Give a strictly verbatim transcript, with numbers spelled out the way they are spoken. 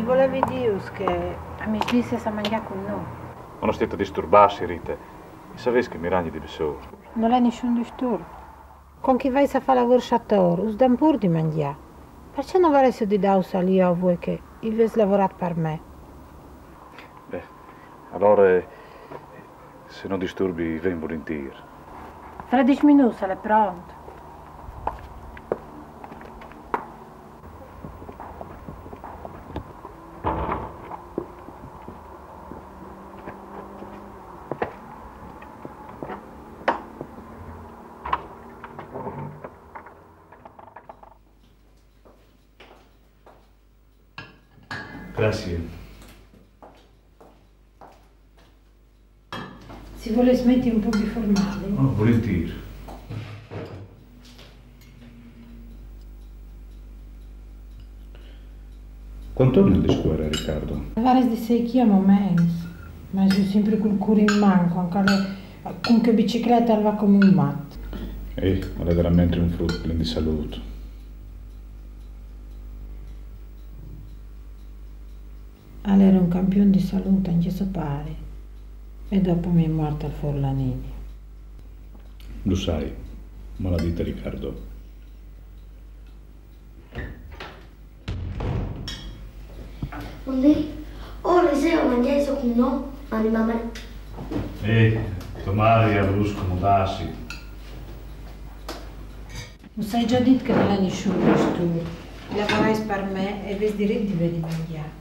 Volevi dîus che a misdì sês a mangjâ cun nô. Ma no stiês a disturbâsi, Rite. Savês che mi ragni di bessôl. Nol è nissun disturb. Cuant che i vais a fâ lavôrs ator, us dan pûr di mangjâ. Parcè no varessial di dâus alì a vuê che i vês lavorât par me? Beh, alore, se no disturbi, i ven vulintîr. Fradis minûts al è pront. Graciis. Se i volês meti un pôc di formali. Oh, vulintîr. Cuant tornal di scuele, Riccardo? Al varès di sei chi a moments, ma al jere simpri cul cûr in man, cuant che al è cun chê biciclete al va come un mat. Eh, al è verementri un frut plin di salût. Al jere un campion di salût ancje so pari. E dopo mi è muart al furlanini. Lu sai, maladit Riccardo. Bundì, ora sêso a mangjâ cun nô, anime mê. Eh, tô mari e al vûl scomodâsi. Us ai za dit che nol è nissun disturb. Lavorais par me e vês dirit di vê di mangjâ.